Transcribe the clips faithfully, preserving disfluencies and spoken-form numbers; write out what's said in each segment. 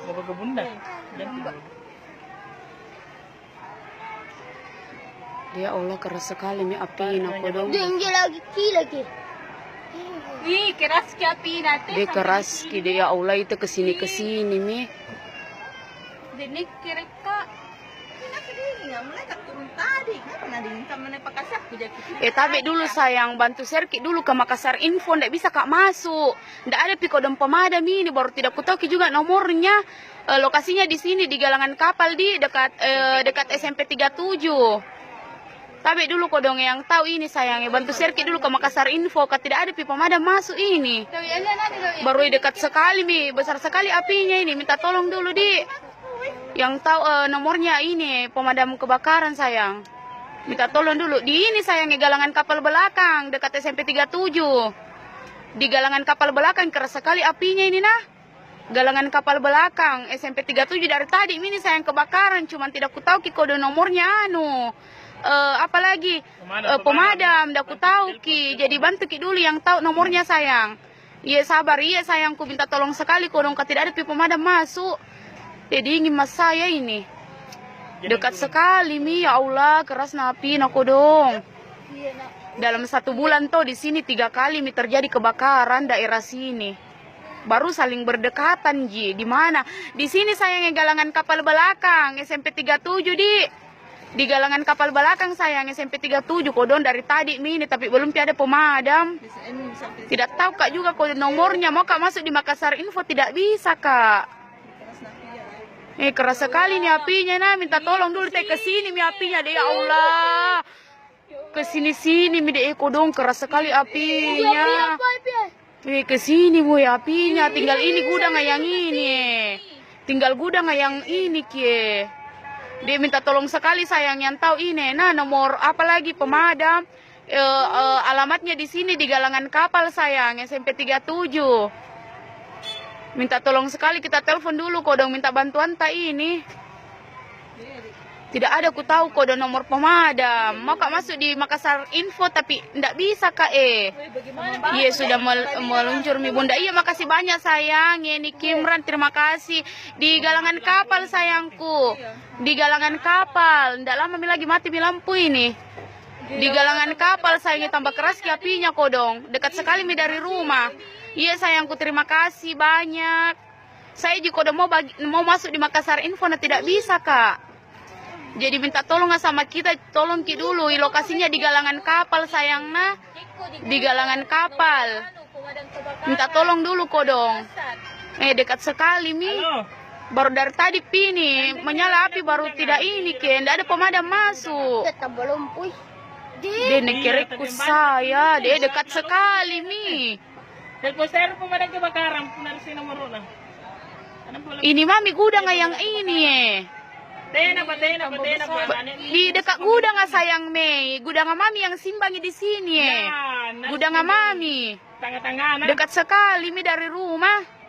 Bapak ke bunda. Dia Allah, keras sekali mi apinya kodong. Dia lagi, ki lagi. Ih, keras ki apinya, teh. Dia keras ki, dia, ya Allah, itu kesini-kesini mi. Dia ni kira, Kak. Eh, tabe dulu sayang, bantu share ki dulu ke Makassar Info, ndak bisa ka masuk. Ndak ada pi kodong pemadam ini, baru tidak kutau ki juga nomornya. Eh, lokasinya di sini, di galangan kapal, di dekat, eh, dekat S M P tiga tujuh. Tabe dulu kodong yang tau ini sayang, eh, bantu share ki dulu ke Makassar Info, ka tidak ada pi pemadam masuk ini. Baru dekat sekali mi, besar sekali apinya ini, minta tolong dulu, di. Yang tau, eh, nomornya ini, pemadam kebakaran sayang. Minta tolong dulu. Di ini sayang, eh, galangan kapal belakang, dekat S M P tiga tujuh. Di galangan kapal belakang, keras sekali apinya ini, nah. Galangan kapal belakang, S M P tiga tujuh, dari tadi mi ini sayang kebakaran, cuman tidak kutau ki kodong nomornya anu. Eh, apalagi, eh, pemadam, tidak kutau ki. Jadi bantu ki dulu yang tau nomornya sayang. Iya, sabar, iya sayangku, minta tolong sekali kodong, ka tidak ada pi pemadam masuk. Eh, dingin mas saya ini. Dekat sekali mi, ya Allah, kerasna apinya kodong. Dalam satu bulan toh, di sini tiga kali mi terjadi kebakaran daerah sini. Baru saling berdekatan ji. Di mana? Di sini sayang, eh, galangan kapal belakang, S M P tiga tujuh, di. Di galangan kapal belakang sayang, S M P tiga tujuh kodong, dari tadi mi ini, tapi belum pi ada pemadam. Tidak tau ka juga kodong nomornya, mau ka masuk di Makassar Info, tidak bisa ka. Eh, keras sekali ni apinya, nah, minta tolong dulu, teh, ke sini mi apinya, deh, ya Allah. Ke sini-sini mi, deh, eh, kodong, keras sekali apinya. Eh, ke sini, boy, apinya. Tinggal ini gudang yang ini, eh. Tinggal gudang yang ini ki, eh. Deh, minta tolong sekali sayang yang tau ini. Nah, nomor apa lagi pemadam? Eh, eh, alamatnya di sini, di galangan kapal sayang, S M P tiga tujuh. Minta tolong sekali, kita telepon dulu kodong, minta bantuan ta ini. Tidak ada kutau kodong nomor pemadam. Mau ka masuk di Makassar Info, tapi ndak bisa ka, eh. Iya, sudah mel-, meluncur mi bunda. Iya, makasih banyak sayang. Yeni Kimran, terima kasih. Di galangan kapal sayangku. Di galangan kapal. Ndak lama mi lagi mati mi lampu ini. Di galangan kapal sayang, tambah keras ki apinya kodong. Dekat sekali mi dari rumah. Iya sayangku, terima kasih banyak. Saya ji kodong mau bagi, mau masuk di Makassar Info, nah, tidak bisa ka. Jadi minta tolong sama kita, tolong ki dulu. Lokasinya di galangan kapal sayang, nah. Di galangan kapal. Minta tolong dulu kodong. Eh, dekat sekali mi. Baru dari tadi pi ini menyala api, baru tidak ini ke, ndak ada pemadam masuk. Deh, nekerekku saya, deh, dekat sekali mi. Telepon saya pemadam kebakaran, pun harus nomor orang. Ini mami gudang yang ini, eh. Tena pa, tena pa, tena pa. Di dekat gudang sayang mi. Gudang mami yang simbangi di sini, eh. Gudang mami. Tengah-tengah, nah. Dekat sekali mi dari rumah.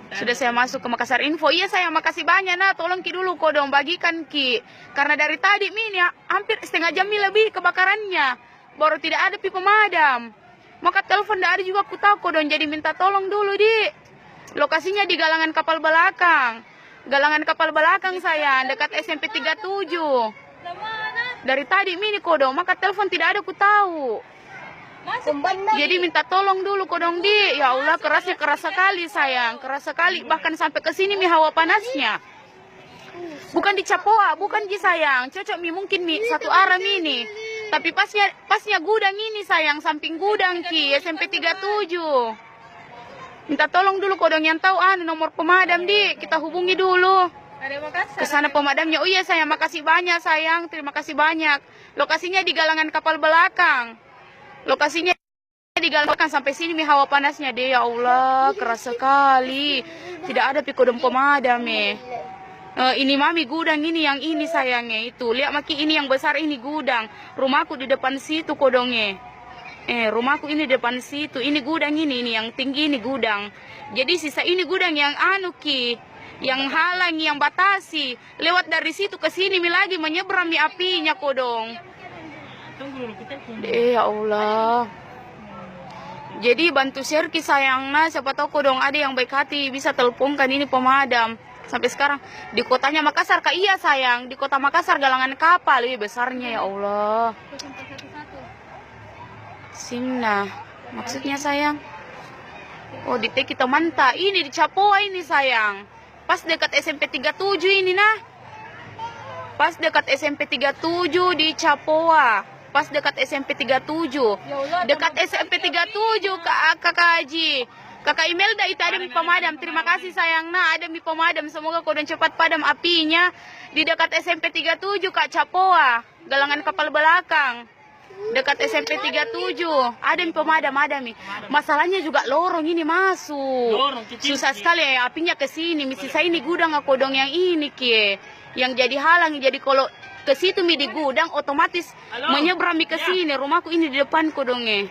Sudah saya masuk ke Makassar Info. Iya sayang, makasih banyak, nah. Tolong ki dulu kodong, bagikan ki. Karena dari tadi mi ini, hampir setengah jam mi lebih kebakarannya. Baru tidak ada pi pemadam. Maka telepon ndak ada juga kutau kodong, jadi minta tolong dulu, di. Lokasinya di galangan kapal belakang. Galangan kapal belakang sayang, dekat S M P tiga tujuh. Dari tadi mi ini kodong, maka telepon tidak ada kutau. Jadi minta tolong dulu kodong, di. Ya Allah, kerasnya keras sekali sayang, keras sekali. Bahkan sampai ke sini mi hawa panasnya. Bukan di Capoa, bukan ji sayang. Cocok mi, mungkin mi satu arah mi ini. Tapi pasnya, pasnya gudang ini sayang, samping gudang ki, S M P tiga tujuh. Minta tolong dulu kodong yang tau anu nomor pemadam, di. Kita hubungi dulu. Ke sana pemadamnya. Oh iya sayang, makasih banyak sayang, terima kasih banyak. Lokasinya di galangan kapal belakang. Lokasinya di galangan kapal belakang, sampai sini mi hawa panasnya, deh, ya Allah, keras sekali. Tidak ada pi kodong pemadam, eh. Eh, ini mami gudang ini, yang ini sayang, eh, itu. Lihat maki, ini yang besar ini gudang. Rumahku di depan situ kodong, eh. Eh, rumahku ini depan situ. Ini gudang ini, ini yang tinggi ini gudang. Jadi sisa ini gudang yang anu ki, yang halangi, yang batasi. Lewat dari situ ke sini mi lagi, menyeberang mi apinya kodong. Eh, ya Allah. Jadi bantu share ki sayang, nah, siapa tahu kodong ada yang baik hati bisa teleponkan ini pemadam. Sampai sekarang di kotanya Makassar kah? Iya sayang, di kota Makassar, galangan kapal. Ih, besarnya ya Allah. Sini nah, maksudnya sayang. Oh, di Teki Tamanta. Ini di Capoa ini sayang. Pas dekat S M P tiga tujuh ini nah. Pas dekat S M P tiga tujuh di Capoa. Pas dekat S M P tiga tujuh. Dekat S M P tiga tujuh, Kak, Kakak Haji. Kakak Imelda, itu ada mi pemadam. Terima kasih sayang nah, ada mi pemadam. Semoga kodong cepat padam apinya. Di dekat S M P tiga tujuh, Kak, Capoa. Galangan kapal belakang. Dekat S M P tiga tujuh. Ada mi pemadam, ada mi. Masalahnya juga lorong ini masuk. Susah sekali, eh, apinya ke sini, mi sisa ini gudang kodong yang ini ki. Yang jadi halang, jadi kalau ke situ mi di gudang, otomatis menyeberang mi ke sini. Rumahku ini di depan kodong, eh.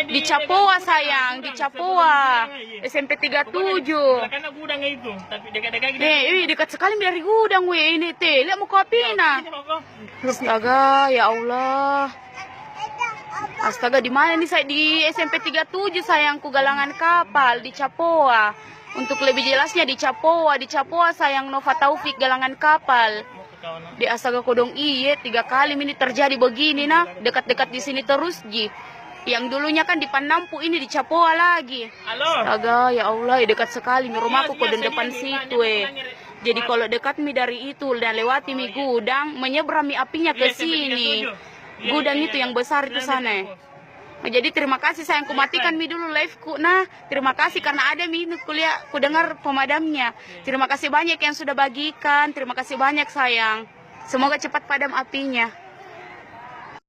Di Capoa sayang, di Capoa. S M P tiga tujuh. Eh, ih, dekat sekali mi dari gudang, weh, ini teh. Lihat muka apinya. Astaga, ya Allah. Astaga, di mana ni saya? Di S M P tiga tujuh sayangku, galangan kapal di Capoa. Untuk lebih jelasnya di Capoa, di Capoa sayang, Nova Taufik, galangan kapal. Di astaga kodong, iye, tiga kali mi ini terjadi begini nah, dekat-dekat di sini terus ji. Yang dulunya kan di Panampu, ini di Capoa lagi. Astaga, ya Allah, eh, dekat sekali mi rumahku kodong depan situ, eh. Jadi kalau dekat mi dari itu dan lewati mi gudang, menyeberang mi apinya ke sini. Gudang itu yang besar itu sana, eh. Jadi terima kasih sayang, ku matikan mi dulu live-ku. Nah, terima kasih karena ada mi ini kuliah, ku dengar pemadamnya. Terima kasih banyak yang sudah bagikan. Terima kasih banyak sayang. Semoga cepat padam apinya.